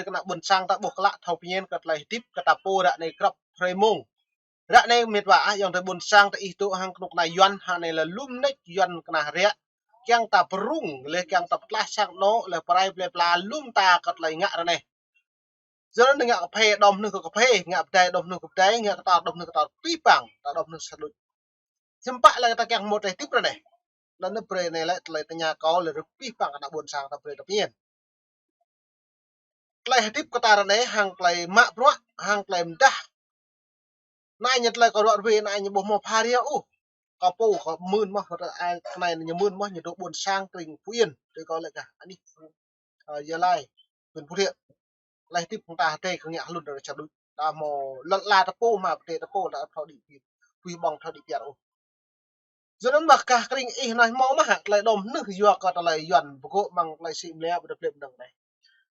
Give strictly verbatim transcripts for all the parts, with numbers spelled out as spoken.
kơ ană ƀôn sang ta ƀuh klă thâo pơñen kơ tơlơi hơdip kơ ta pô ră anai krăp hrơi mông. Ră anai mĕt wa ah, ayŏng adơi ƀôn sang ta ih tŭ hăng kơnuk kơna Yuan, hăng anai lĕ lŏm mĕt Yuan kơna Rek. Kiăng ta pơrŭng, lĕ kiăng ta pơtlaih sang anŏ, lĕ pơrai plơi pla lŏm ta kơ tơlơi ngă ră anai. Yua anŭn ngă kơphê đom hnuh kơ kơphê, ngă pơdai đom hnuh kơ pơdai, ngă kơtor đom hnuh kơ kơtor, pih pang, ta đom hnuh sa đôč. Hiư̆m pă lĕ ta kiăng hmâo tơlơi hơdip ră anai. Lĕ anŭn brơi anai lĕ tơlơi tơña kâo lĕ pih pang kơ ană ƀôn sang ta brơi ta pơñen. Tơlơi hơdip kơ ta ră anai hăng tơlơi mă bruă, hăng tơlơi mơdah. Anai ñu tơlơi kơ ruă rơwe anai ñu ƀu hmâo pha ria ôh. Kơ pô kơ mưn mơ̆, hơdai anai ñu mưn mơ̆, ñu dŏ ƀôn sang krĭng Phú Yên. Tui kâo lĕ kah anih, ơ, Gia Lai, huyện Phú Thiện. Tơlơi hơdip hăng ta hơdai kơ ngă hlŭn ră čar đuč. Ta hmâo lŏn ala ta pô mă pơdai ta pô ta thâo đĭ pit. Pui ƀơ̆ng thâo đĭ piar ôh. Yua anŭn mơ̆ kah krĭng ih anai hmâo mơ̆ hă tơlơi đom hnuh yua kơ tơlơi Yuan pơgô̆ mơ̆ng tơlơi sĭ mơlia ƀu dơ̆ plĕ mơdơ̆ng anai.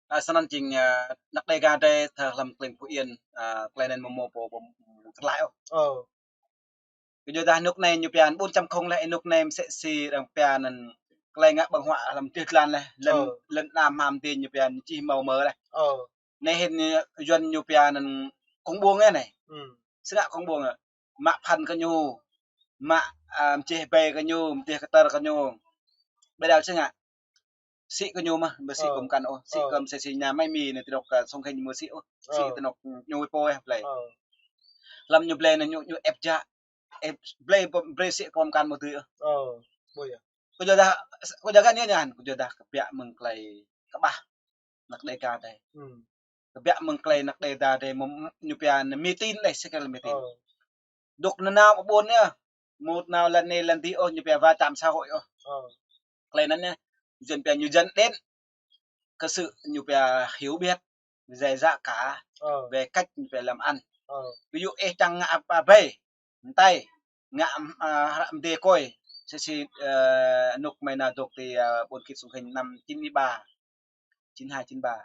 Ơ, snăn jing, ơ, anăk Đêga drei tơ hlăm krĭng Phú Yên, ơ, tơlơi anŭn mơ̆ mơ̆ pô pô kơtlai ôh. Ơ. Kơ yua dah anŭk anai ñu pia anŭn ƀôn čăm không lĕ anŭk anai mơsĕ si arăng pia anŭn tơlơi ngă ƀơ̆ng huă hlăm tih tlan lĕ, lŏn, ơ, lŏn anăm hăm tin ñu pia anŭn čih mâo mơ̆ lĕ. Ơ. Anai hĭn Yuan ñu pia anŭn kông ƀuông anai. Ư. Sơngă kông ƀuông anai. Mă phăn kơ ñu, mă, ơ, mơčeh ƀai kơ ñu, mơčeh kơtơr kơ ñu. Ƀơi đaŏ sơngă. Sĭ kơ ñu mơ̆, ƀu sĭ, ơ, kơ mơkăn ôh, sĭ, ơ, kơ mơsĕ si ñu mai mi anai tơnŏk, ơ, sông khĕnh mơ̆ sĭ ôh, sĭ, ơ, tơnŏk ñu ƀu pô ôh blai. Ơ. Hlăm ñu blai anai ñu, ñu ĕp jak, ĕp blai, blai sĭ kơ mơkăn mơ̆ tui ôh. Ơ, ƀu yơh. Kơ yua dah, kơ yua dah kơ anai ñu anŭn, kơ yua dah kơ biă mơ̆ng tơlơi kơƀah anăk Đêga drei. Ư. Kơ biă mơ̆ng tơlơi anăk Đêga drei mơ̆ ñu pia anŭn mê tín anai, sĭ kơ lĕ mê tín. Ơ. Dŏ nanao ƀôn anai, mŭt nao lŏn anai lŏn dih ôh, ñu pia va chạm xã hội ôh. Ơ. Tơlơi anŭn anai, Yuan pia ñu dân đến, kơ sự ñu pia hiểu biết về giá cả, ơ, về cách ñu pia làm ăn. Ơ. Ví dụ ih čang ngă apa ƀai, mơtai, ngă, ơ, hră mơdê kôi, sĭ si, ơ, anŭk mơ̆ng anai dŏ ti, ơ, ƀôn Kit Sông Hinh năm chín mươi ba, chín hai, chín ba.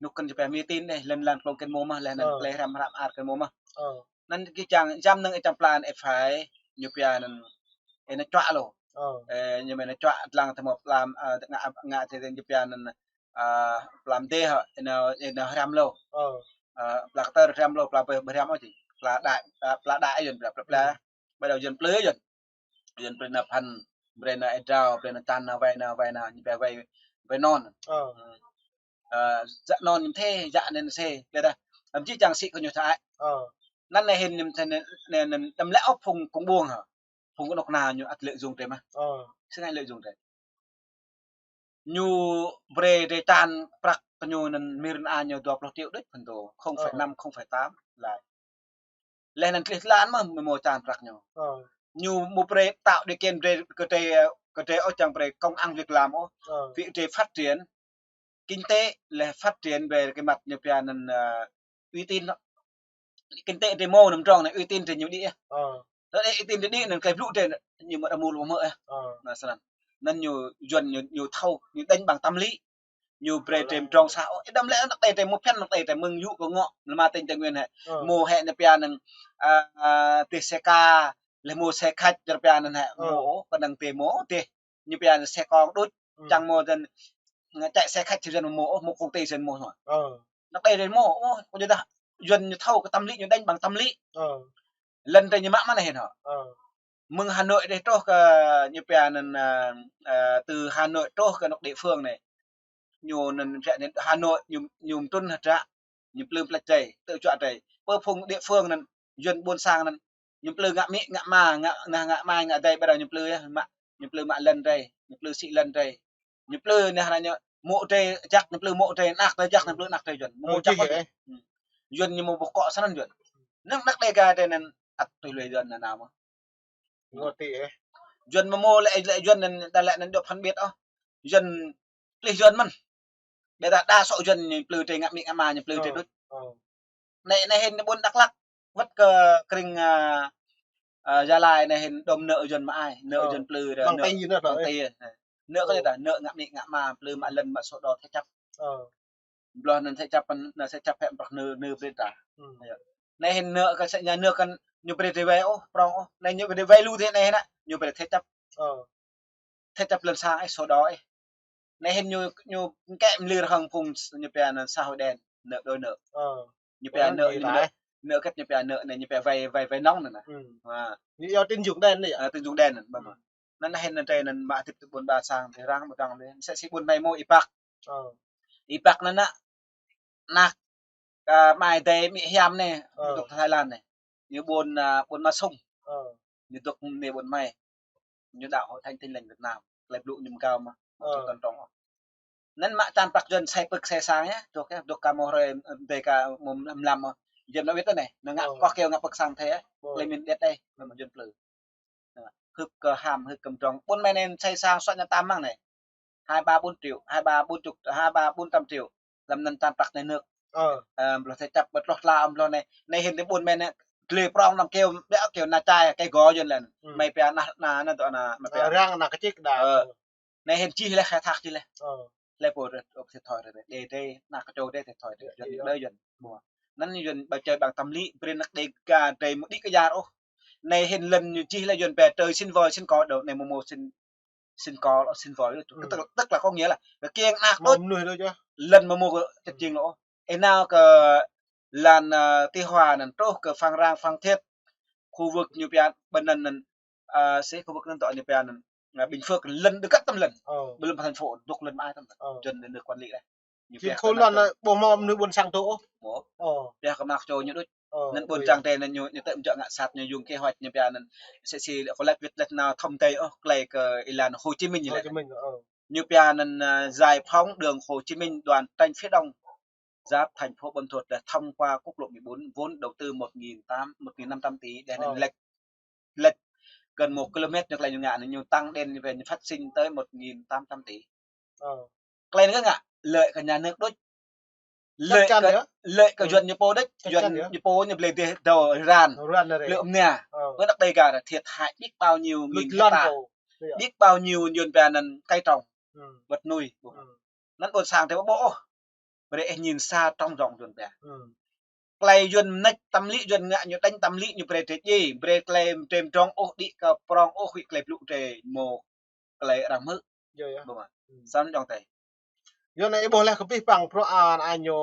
Anŭk kăn ñu pia mê tín anai, lŏn lan klông kăn mơ̆ mơ̆, lĕ anŭn, ơ, tơlơi hrăm hrăm ar kăn mơ̆ mơ̆. Ơ. Anŭn kơ čang, jăm năng čang pla anŭn ĕp phải, ñu pia anŭn, ơ, anŭn čuă lu. Ơ. Ơ, ñu mơ̆ anŭn čuă lăng tơmŏ pla, ơ, ngă, ngă tơlơi ñu pia anŭn, ơ, pla mơdê hŏ, ơ, anŭn, ơ, anŭn hrăm lu. Ơ. Ơ, pla kơtơr hrăm lu, pla ƀai ƀu hrăm ôh či. Pla đai, ơ, pla đai Yuan, pla, pla, pla. Ư. Ƀơi đaŏ Yuan plư Yuan. Yuan brơi nao phăn, brơi nao êdrao, brơi nao čan, nao wai, nao wai, nao ñu pia wai, wai non. Ơ. Ơ, djă non ñu thê, djă anŭn sĕ, ƀiă dah. Ăm či čang sĭ kơ ñu thâo. Ơ. Anŭn anai hĭn ñu thâo anŭn, anŭn, anŭn, đăm lĕ ôh phung kông ƀuông hă. Phung kơnuk kơna ñu ăt lợi dụng drei mơ̆. Ơ. Sĭ ngă lợi dụng drei. Ñu brơi drei čan prăk kơ ñu anŭn mir anŭn ñu dua pluh triệu đôč phăn tô, không phẩy năm, ơ, không phẩy tám lĕ. Lĕ anŭn tlih tlan mơ̆, mơ̆ mơ̆ čan prăk ñu. Ơ. Ñu mơ̆ brơi tạo điều kiện brơi kơ drei, kơ drei ôh čang brơi công ăn việc làm ôh. Ơ. Vì drei phát triển kinh tế lĕ phát triển về cái mặt ñu pia anŭn, ơ, uy tín đó. Kinh tế drei mơ̆ anŭn mơdrŏng anai uy tín drei ñu đĭ. Ơ. Tơdah uy tín drei đĭ anŭn kơ blŭ drei ñu mơ̆ đa mơ̆ lu mơ̆. Ơ. Anŭn snăn. Anŭn ñu Yuan ñu, ñu thâo, ñu đánh bằng tâm lý. Ñu brơi drei mơdrŏng sa ôh, ih đăm lĕ anăk Đêga drei mơ̆ phiăn anăk Đêga drei mơ̆ng yŭ kơ ngŏ, lĕ mă tĭng Tây Nguyên hĕ. Ơ. Mơ̆ hĕ ñu pia anŭn, a, a, dêh xe ka, lĕ mơ̆ xe khách, ñu pia anŭn hĕ. Ơ. Mơ̆ ôh, kơnơ̆ng drei mơ̆ dêh. Ñu pia anŭn xe con đôč, ư, čang mơ̆ dân, chạy xe khách thì dân mơ̆ ôh, mơ̆ công ty dân mơ̆ hŏ. Ơ. Anăk Đêga drei mơ̆ ôh, kơ yua dah Yuan ñu thâo kơ tâm lý, ñu đánh bằng tâm lý. Ơ. Lŏn drei ñu mă mơ̆n anai hĭn hŏ. Ơ. Mơ̆ng Hà Nội drei truh kơ ñu pia anŭn, ơ, ơ, từ Hà Nội truh kơ anŏ địa phương anai. Ñu anŭn pia anŭn Hà Nội ñu, ñu mtrŭn hơdră. Ñu plư plĕč drei, tơ čuă drei. Pơ phung địa phương anŭn, Yuan ƀôn sang anŭn. Ñu plư ngă amĭ, ngă ama, ngă, ngă, ngă amai, ngă adai, ƀiă dah ñu plư yơh, mă, ñu plư mă lŏn drei, ñu plư sĭ lŏn drei. Ñu plư anai hră ñu, mô̆ drei jak, ñu plư mô̆ drei, anăk drei jak, ñu plư anăk drei Yuan. Mơ̆, ơ, mơ̆ čih čăp ôh. Ơ. Yuan ñu mơ̆ ƀu kŏ snăn Yuan. Năng anăk Đêga drei anŭn ăt tui lui Yuan anŭn mơ̆. Ngă ti ơ. Yuan mơ̆ mơ̆ lĕ, lĕ Yuan anŭn, đa lĕ anŭn dŏ phân biệt ôh. Yuan plih Yuan mơ̆n. Ƀiă dah đa số Yuan ñu plư drei ngă amĭ ngă ama ñu plư drei đôč. Ơ. Anai, anai hĭn ƀôn Dak Lak, wơ̆t kơ krĭng, a, a, Gia Lai anai hĭn đom nơ̆ Yuan mơai, nơ̆ Yuan plư dah, nơ̆, nơ̆, nơ̆ kơ dah, nơ̆ ngă amĭ ngă ama, plư mă lŏn mă sổ đỏ thế chấp. Ơ. Blŏh anŭn thế chấp, anŭn thế chấp hĕ prăk nơ̆, nơ̆ brơi ta. Ơ. Anai hĭn nơ̆ kơ sĕ ñu nơ̆ kơ ñu brơi drei wai ôh, prŏng ôh. Anai ñu brơi wai lu dih anai hĭn, ñu brơi thế chấp. Ơ. Thế chấp lŏn sang ih, sổ đỏ ih. Anai hĭn ñu, ñu kĕ mơlir hăng phung ñu pia anŭn xã hội đen. nợ đòi nợ. Ờ. Ñu pia nợ, ñu pia nợ, nợ kĕt ñu pia nợ anai, ñu pia vay, vay, vay nong anai. Ừ. Ha. Ñu yua tín dụng đen anai yơh. Ờ, tín dụng đen anai, bơma. Anŭn hĭn anŭn tơl anŭn mă tip ƀôn ba sang, tơl arăng mơ̆ dăng lĕ. Msĕ si ƀôn mơi mơ̆ Y Pak. Ờ. Y Pak anŭn anai, ană, kơ mơi dêh Mi Hiam anai, dŏ Thái Lan anai. Ñu ƀôn, a, ƀôn Ma Sung. Ñu dŏ anai ƀôn mơi. Ñu đaŏ Hội Thánh Tin Lành Việt Nam. Tơlơi blŭ ñu mơgao mơ̆. Mơ̆ tŭ tơ̆n tŏng. Anŭn mă čan prăk Yuan sai pơk sai sang yơh. Dŏ kơ, dŏ kơ mơ̆ hrơi, ơ, dêh kơ mơ̆ mlam mơ̆. Yuan anŭn wĭt anai. Anŭn ngă kơ kiăng ngă pơk sang thê yơh. Tơlơi min điĕt anai. Anŭn mơ̆ Yuan plư. Hưp kơ ham, hưp kơ mơdrŏng. Ƀôn mơi anai sai sang suaih ñu tam măng anai. Hai ba bốn triệu, hai ba bốn chục, hai ba bốn trăm triệu. Lăm anŭn čan prăk nhà nước. Ơ. Ơ, ƀlŏh tơčăp ƀlŏh tla ƀlŏh anai. Anai hĭn tơl ƀôn mơi anai, glĕ prŏng năm kơyâo, ƀiă kơyâo ană čai, kơ gŏ Yuan lĕ. Mơi pia ană, ană, ană tŏ ană, mơi pia. Arăng ană kơčik đa. Ơ. Anai hĭn čih lĕ khai thác čih lĕ. Ơ. Lĕ pô rĕ, ôk thiệt thòi rĕ, đe đe, ană kơčô đe thiệt thòi đe, Yuan đe Yuan. Ƀuh. Anŭn Yuan ƀu čơi ƀăng tâm lý, brơi ană Đêga đe mơ̆ đĭ kơ yar ôh. Anai hĭn lŏn ñu čih lĕ Yuan pia trơi sin voi, sin kŏ đôč, anai mơ̆ mơ̆ sin, sin kŏ, sin voi đôč. Tức, tức là có nghĩa là kơ kiăng ană đôč. Lŏn mơ̆ mơ̆ kơ čơt jing lŏ. Ơ nao kơ lăn, ơ, Tuy Hòa anŭn truh kơ Phan Rang, Phan Thiết, khu vực ñu pia ƀơi anŭn anŭn, ơ, si khu vực anŭn tŏ ñu pia anŭn, ơ, Bình Phước lŏn đơ kăt tăm lŏn. Ơ. Ƀơi lŏn thành phố dŏ lŏn mơai tăm lŏn. Ơ. Yuan anŭn quản lý đeh. Ñu pia khối lŏn anŭn ƀu hmâo mơnuih ƀôn sang dŏ ôh. Ơ. Pia kơ mă kơ čô ñu đôč. Ơ, anŭn ƀôn sang tê anŭn ñu, ñu tơm jŏk ngă sat ñu yŭng kơ hoạch ñu pia anŭn. Msĕ si lĕ kơ lĕ wĭt lĕ nao thông tê ôh, tơlơi kơ êlan Hồ Chí Minh lĕ. Hồ Chí Minh, ơ. Ñu pia anŭn, ơ, giải phóng đường Hồ Chí Minh đoạn tránh phía đông giáp thành phố Buôn Ma Thuột đã thông qua quốc lộ mười bốn, vốn đầu tư một nghìn tám, một nghìn năm trăm tỷ, đeh anŭn lĕ, lĕ gần một ki-lô-mét ñu tơlơi ñu ngă anŭn ñu tăng đen về ñu phát sinh tới một nghìn tám trăm tỷ. Ơ. Tơlơi anŭn ngă lợi kơ nhà nước đôč. Lợi kơ, lợi kơ Yuan ñu pô đôč, Yuan ñu pô ñu blơi dêh dŏ ran. Ran rĕ. Lơ̆m anai. Ơ. Ƀơi anăk Đêga anai thiệt hại biết bao nhiêu nghìn hecta. Biết bao nhiêu Yuan pia anŭn cây trồng. Vật nuôi. Anŭn ƀôn sang tê ƀu ƀuh ôh. Brơi ih nhìn xa trông rộng Yuan pia. Tơlơi Yuan mơneč tâm lý Yuan ngă ñu đánh tâm lý ñu brơi tê ji, brơi tơlơi brơi mdrŏng ôh đĭ kơ prŏng ôh huĭ tơlơi blŭ tê mơ̆ tơlơi arăng hmư̆. Yơh, yơh. Ƀuh mơ̆. Săn jŏng tê. Yua anai ih ƀuh lĕ kơ pih păng prŏ an ai ñu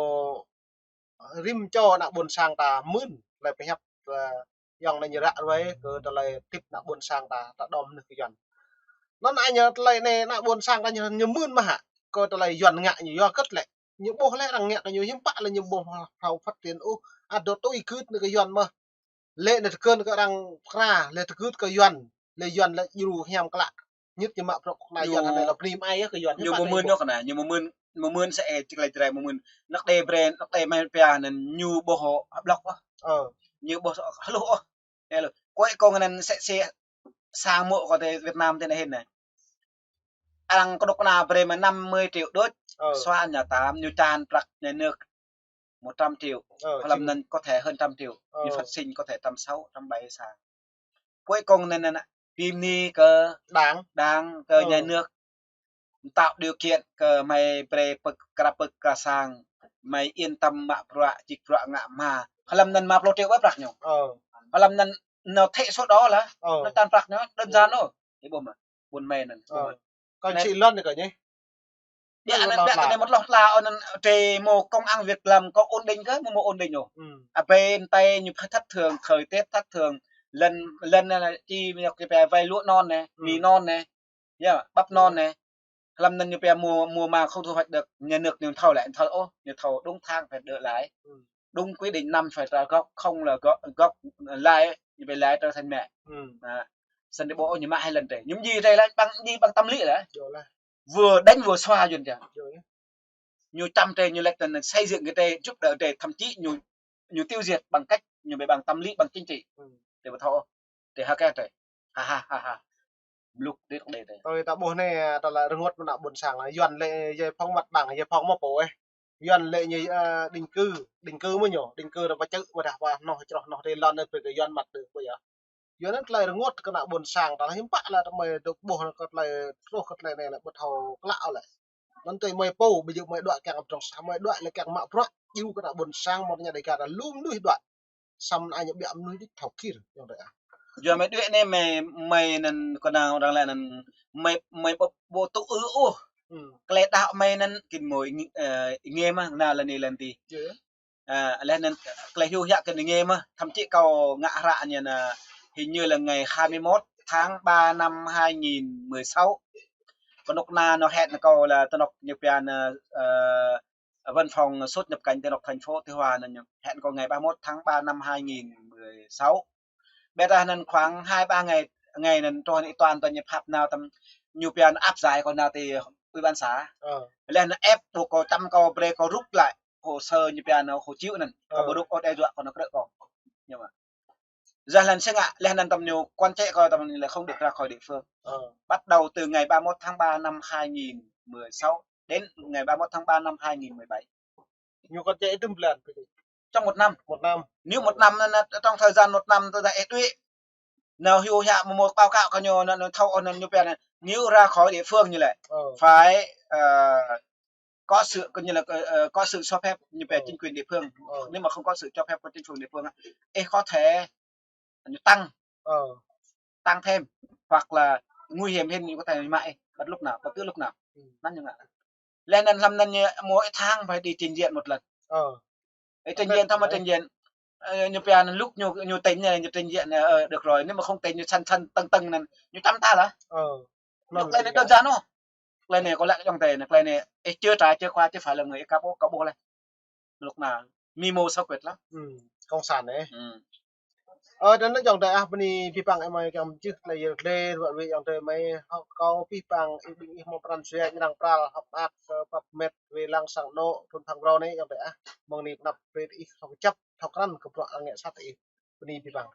rĭm čô ană ƀôn sang ta mưn, tơlơi pơhiăp, ơ, yŏng anai ñu ră ruai kơ tơlơi tip ană ƀôn sang ta, ta đom nơh kơ Yuan. Anŭn ai ñu tơlơi anai ană ƀôn sang ta ñu, ñu mưn mơ̆ hă, kơ tơlơi Yuan ngă ñu yua kơ̆t lĕ. Ñu ƀuh lĕ arăng ngă kơ ñu hiư̆m pă lĕ ñu ƀuh hmâo phát triển ôh, ăt dŏ tui gưt nơh kơ Yuan mơ̆. Lĕ anai tơkơn kơ arăng pơkra, lĕ tơgưt kơ Yuan, lĕ Yuan lĕ djru hiam klă. Ñit ñu mă prŏk kơ anai Yuan anai lŏ bơni mơai yơh kơ Yuan. Ñu mơ̆ mưn yơh kơ anai, ñu mơ̆ mưn, mơ̆ mưn sĕ ê, čih tơlơi Jrai mơ̆ mưn. Anăk Đê brơi, anăk Đê mơi pia anŭn ñu ƀuh hơblŏk ôh. Ơ. Ñu ƀuh hluh ôh. Ê lơ, cuối cùng anŭn sĕ si sang mơ̆ kơ tê Việt Nam tê anai hĭn anai. Arăng kơnuk kơna brơi mơ̆ năm mươi triệu đôč. Ơ. Xóa nhà tạm, ñu čan prăk nhà nước một trăm triệu. Ơ, hlăm anŭn có thể hơn trăm triệu. Ơ. Ñu phát sinh có thể trăm sáu, trăm bảy sang. Cuối cùng anŭn, anŭn, bơni kơ đảng, đảng, kơ nhà nước tạo điều kiện kơ mơi brơi pơk, kra pơk kra sang, mơi yên tâm mă bruă, čih bruă ngă mơ̆. Hlăm anŭn mă pluh triệu ƀơi prăk ñu. Ơ. Hlăm anŭn nao thẻ sổ đỏ lĕ. Ơ. Nao čan prăk ñu, đơn giản ôh. Ih ƀuh mơ̆. Ƀôn mơi anŭn. Ơ. Kơ čih lŏn anai kơ ñu. Ƀiă anŭn, ƀiă anai mơ̆ tơlơi tla anŭn tê mơ̆ công ăn việc làm có ổn định kơ, mơ̆ mơ̆ ổn định ôh. Ơ, ƀơi anai ñu thất thường, thời tiết thất thường, lŏn, lŏn anai či mơ̆ kơ pia vay lúa non anai, mì non anai, yơh, bắp non anai. Hlăm anŭn ñu pia mùa, mùa màng không thu hoạch được, nhà nước ñu thâu lĕ, thâu ôh, ñu thâu đúng tháng phải đợi lãi. Đúng quy định năm phải trả gốc, không là gốc, gốc lãi, ñu pia lãi trở thành mẹ. Đó. Săn tê ƀuh ñu mă hai lần tê. Ñu ji tê lĕ, ƀăng, ji ƀăng tâm lý lĕ. Vừa đánh vừa xóa Yuan ča. Ñu čăm tê, ñu lĕ tê xây dựng kơ tê, giúp đỡ tê, thậm chí ñu, ñu tiêu diệt bằng cách, ñu ƀơi ƀăng tâm lý, ƀăng chính trị. Tê ƀu thâo. Tê ha kơ tê. Ha ha ha ha. Blŭk đĭt đê tê. Tui ta ƀuh anai, tơlơi rơngot mơ̆ ană ƀôn sang lĕ, Yuan lĕ giải phóng mặt bằng, giải phóng mơ̆ pô ê. Yuan lĕ ñu, ơ, định cư, định cư mơ̆ ñu, định cư ră pơčư̆, ƀôdah pơ anŏ čroh anŏ tê lŏn anai brơi kơ Yuan mă đơ ƀu yơh. Yua anŭn tơlơi rơngot kơ ană ƀôn sang ta lĕ hiư̆m pă lĕ tơmơi dŏ ƀuh kơ tơlơi truh kơ tơlơi anai lĕ ƀu thâo klă lĕ. Anŭn tơmơi pô, ƀu djơ̆ mơi đuaĭ kiăng amăng trong sang, mơi đuaĭ lĕ kiăng mă bruă, djru kơ ană ƀôn sang, mơ̆ tơña Đêga ta lŏm mơnuih đuaĭ. Samơ̆ anai ñu ƀiă mơnuih đôč thâo kir, yơh đơi ah. Yua mơi đuaĭ anai mơi, mơi anŭn kơnang arăng lĕ anŭn mơi, mơi ƀu, ƀu tŭ ư ôh. Klei đaŏ mơi anŭn kơ mơi ing-, ơ, ing-êm mơ̆, nao lŏn anai lŏn adih. Ơ, laih anŭn klei hyu hiăk kơ ing-êm mơ̆, thậm chí kâo ngă hră ñu anŭn, hình như là ngày hai mươi mốt tháng ba năm hai nghìn mười sáu. Kơnuk kơna ñu hẹn kâo là tơnŏk ñu pia anŭn, ơ, văn phòng xuất nhập cảnh tơnŏk thành phố Tuy Hòa anŭn ñu hẹn kâo ngày ba mươi mốt tháng ba năm hai nghìn mười sáu. Ƀiădah anŭn khoảng hai ba ngày, ngày anŭn truh anŭn ih Tuan tơ ñu pap nao tăm ñu pia anŭn áp giải kâo nao tơ ủy ban xã. Laih anŭn ép buộc kâo, čăm kâo, brơi kâo rút lại hồ sơ ñu pia anŭn hộ chiếu anŭn. Kâo ƀu rút ôh, đe dọa kâo, anŭn krư̆ kâo. Nhưng mà Yua anŭn sĭt ngă, laih anŭn tăm ñu quản chế kâo tăm ñu là không được ra khỏi địa phương. Bắt đầu từ ngày ba mươi mốt tháng ba năm hai nghìn mười sáu đến ngày ba mươi mốt tháng ba năm hai nghìn mười bảy. Ñu quản chế tơm blan? Trong một năm. Một năm. Nếu một năm anŭn, anŭn, trong thời gian một năm tơdah ih đuaĭ, nao hyu hiăk mơ̆ mơ̆ báo cáo kơ ñu, anŭn, anŭn thâo, anŭn ñu pia anŭn, nếu ra khỏi địa phương ñu lĕ, phải, ờ, có sự, coi như là, ờ, ờ, có sự cho phép như về chính quyền địa phương. Nếu mà không có sự cho phép của chính quyền địa phương á, ih có thể tăng, tăng thêm, hoặc là nguy hiểm hơn, có thể mă ih bất cứ lúc nào, bất cứ lúc nào. Anŭn ñu ngă. Laih anŭn hlăm anŭn ñu một tháng phải đi trình diện một lần. Ih trình diện, thâo mă trình diện. Ơ, ñu pia anŭn, lúc ñu, ñu tỉnh ñu trình diện, ơ, được rồi, nếu mà không tỉnh ñu săn săn tăng tăng anŭn, ñu čăm ta lah. Ñu klei anai đơn giản ôh. Klei anai kâo laĭ kơ ayŏng adơi anai, klei anai, ih chưa trả chìa khóa chứ phải là người ih kăp ôh, kâo ƀuh laih. Lúc anŭn mì mâu xảo quyệt lắm. Cộng sản anai. Ơ, anŭn ayŏng adơi ah, bơni abih bang ih mơi kiăng mơčih klei yơr klei ruă ruai ayŏng adơi mơi, hŏk kâo abih bang ih ƀing ih mơ̆ng pran jua ñu arăng pral hơ̆k mơak, ơ, pap met wai lăng sang anŏ thun phang brâo anai ayŏng adơi ah. Mơ̆ng anai pơanăp brơi ih hŏk kơjăp, hŏk krăn kơ bruă arăng ngă sat ih. Bơni abih bang.